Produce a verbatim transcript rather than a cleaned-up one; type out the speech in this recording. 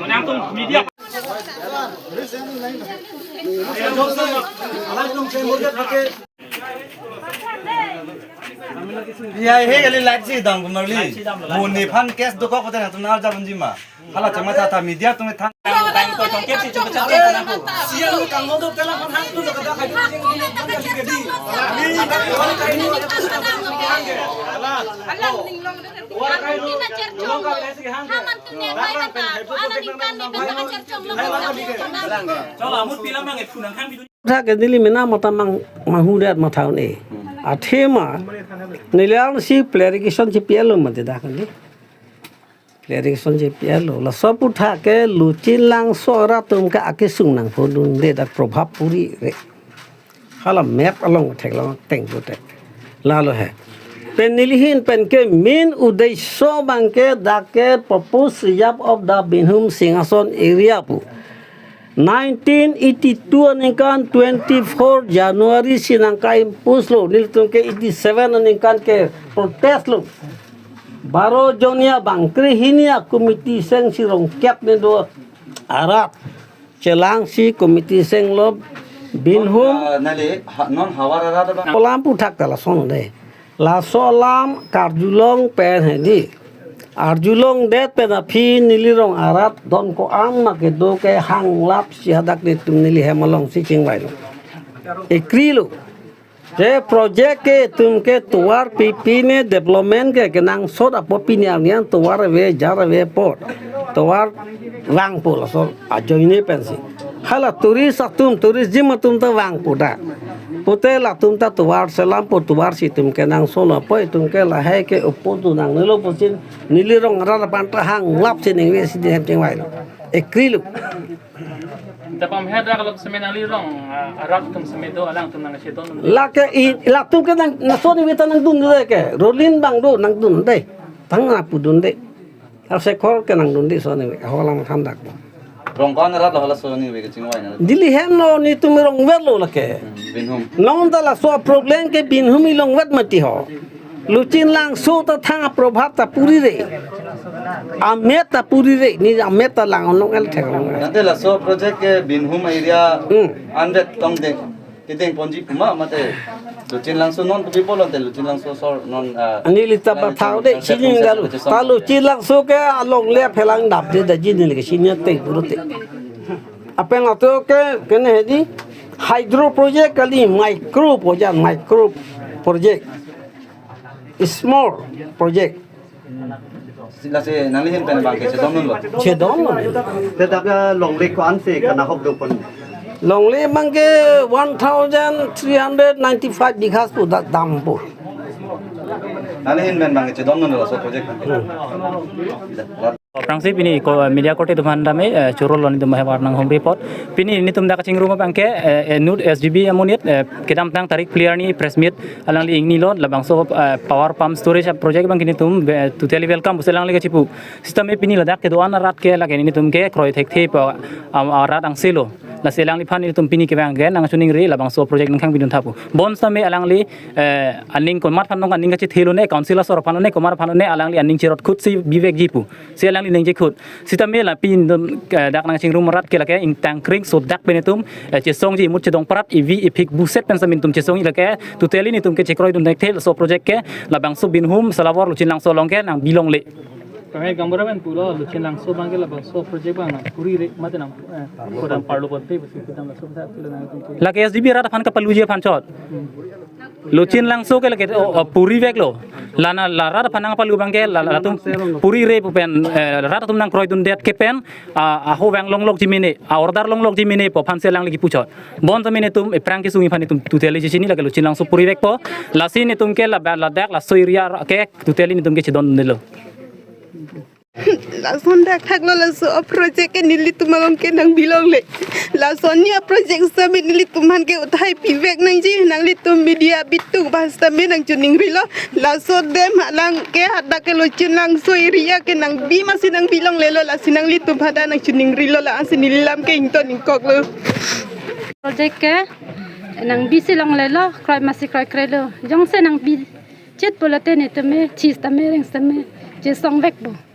Nangtum media. Ya, he kali live si dam kumarli. Mo nephan case dokok kote nangtum nang arjap unji ma. Hala chama tata media atum than. Thak ke neli mena mata mang mahudat mathaun e. Athema neli ang si clarification si P L O mati dak ni. Clarification si P L O. Laso aphuthak ke Luchin Langso arat atum ke akesung nangphodunde dak probhab puri re. Hala map along theklong teng putek. Lalo he. Pen neli ahin pen ke main uddesho abang ke dak ke proposed reserve of the Binhum Singhason area pu. Nineteen eighty-two aningkan twenty-four January si nangka-impose lo, nelitum ke eighty-seven aningkan ke protest lo. Baro jonia bang krehini a-committee seng si rongkep ne do arat. Chelangsi committee seng lo Binhum. Ah, nali, ha, non Hawar arat abang. Alam aphuthak ta lason de. Laso alam karjulong pen hedi. Arjulongdet pen aphi neli rong arat don ko-an ma kedo ke hanglap si hadak netum neli hem along si chingvai lo. Ekri lo. Je project ke itum ke tovar pipi ne development ke kenangsot apot pini arni an tovar ave jar ave apot. Tovar vangpo laso ajoine pensi. Hala tourist atum, tourism atum ta vangpo da. Pute latum ta tovar selampo, tovar si itum kenangsot apot itum ke lahai ke opo tu nangnelo pusi neli rong arat aphan ta hanglap si ningve si dihem chingvai lo. Ekri lo. Dapam he dak lok semen neli rong, ah, arat atum semen do alangtum nangchedon. Lake i, latum ke nang, laso aningve ta nangdunde ke. Rolin abang do nangdunde. Tang na pudunde. Asekhor ke nangdunde laso aningve. Holang thandak. Rong ko-an arat lo laso aningve kechingvai na. Neli hem lo netum rongvet lo lake. Hmm, Binhum. Non ta laso problem ke Binhum ilongvet mati ho. Luchin Langso ta thang aprobhab ta puri re. Amet ta puri re. Ne amet ta lang onong el thek onong el. Ante laso project ke Binhum area Hmm. Anvet tongdeng. Kedeng ponji pu ma mate. Luchin Langso non pu bipol ante Luchin Langso sor non, ah, Ani lita nang pathau de, chini galu. Chesong Ta de. Luchin Langso ke alongle aphelang dapde daji neli ke chini teng pulote. Apeng ato ke, kene hedi hydro project kali micro project, micro project. Small project. Lasi nangli ahin pen abang ke chedondunlo. Chedondun. Te dak longle ko-an si kanahok do pon. Longle abang ke one thousand three hundred ninety-five bighas pu da-, dampo. Nangli ahin pen abang ke chedondunlo laso project. Hmm. Aphrangsi pini ko media korte atum aphan tame, eh, choro lo netum bahai warnang home report. Pini netum dak kachingrum abang ke, eh, eh, nut S G B amonit, eh, kedamtang tarik phli arni press meet alangli ingnilo labangso, eh, power pump storage project abang ke netum, eh, totally welcome pusi alangli kachipu. Sitame pini ladak kedo-an arat ke lake netum ke kroi thekthe pu, am, arat angse lo. Lasi alangliphan netum pini kevang ke nangchiningri labangso project nangkangpidun tha pu. Bonsitame alangli, eh, aning komat aphan nong aning kachethelo ne, council asor aphan ne, komat aphan ne, alangli aning cherot khut si bivekji pu. Si alangli ningje khut. Sitame lapen netum, eh, dak nangchingrum arat ke lake ingtang kring sodak pen netum, eh, chesongji imut chedong parat ivi iphik buset pen sitame netum chesongji lake totally netum ke chekroidun thekthe laso project ke labangso Binhum Salawar Luchin Langso along ke nangbilongle. Kami gambar pen pulo Luchin Langso abang ke labangso project abang nangpuri re mate nang, eh, kodam parlo ponte pusi kodam laso sa pulo nangtum. Lake S G B arat aphan kapaluji aphan chot. Hmm. Luchin Langso ke lake, o, o, puriveklo. Lana la rat aphan nangpalu abang ke la, latum puri re pu pen, eh, rat atum nangkroidundet ke pen, a, aho vang longlokji mene, a-order longlokji mene pu aphansi alangli kipu chot. Bonsitame netum aphrang kesung aphan netum totally chechini lake Luchin Langso purivekpo. Lasi netum ke la, ladak laso area ke totally netum ke chedondelo. Lason dak thaklo laso a-project ke nelitum along ke nangbilongle. Lason ni a-project sitame nelitum aphan ke uthai pivek nangji, nanglitum media bitung ba sitame nangchiningrilo. Laso dam alang ke hadak ke Luchin Langso area ke nangbi masi nangbilonglelo, lasi nanglitum aphan ta nangchiningrilo, la-ansi neli lam ke ington ingkoklo. Project ke nangbi si longlelo, kroi masi kroikrelo. Jongsi nangbi chit pulote netum me, chis tame, rings tame, chesongvekpo.